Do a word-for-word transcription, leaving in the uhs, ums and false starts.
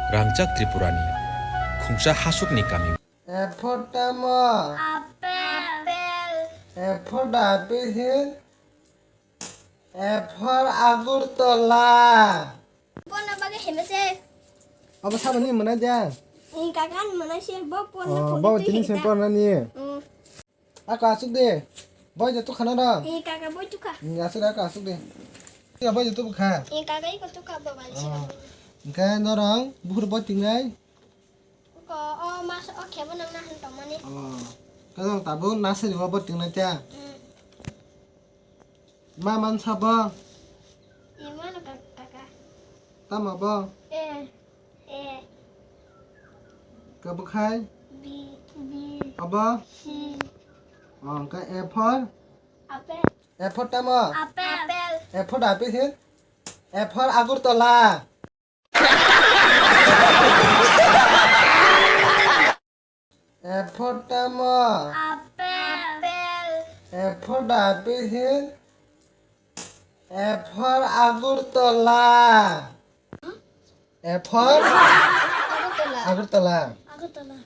Rangchak Tripurani khungsa hasukni kami. A for tamo? Apple. A for the apple hill. A for Agartala. Porna bagwi hemese. Abo saboni mwnai de? Ni kaka ni mwnai se, bo porna. Oh, phone bo twi tini se hemta. Porna ni. Mm. Ako asuk de. Boy je tu khana da. Ni kaka boy tu kha. Ni asuk ako asuk de. Ya boy je tu kha. Ni kaka iko tu kha baba. Oh. Engke norong buhur bo tingnai. Ko o mas o khebo nang na han tongmani. Oh. Kajang tabuk nasari bo bo tingnai ta. Mm. Ma mansa bo? Imano ka-, kaka. Tamo bo? A. A. Kabo khai? B. B. Abo? C. Oh, ka A for? Apple. A for tamo? Apple. A for the apple hill? A for Agartala. A for tamo? Apple. A for the apple hill? A for Agartala. A for? Agartala. Agartala. Agartala.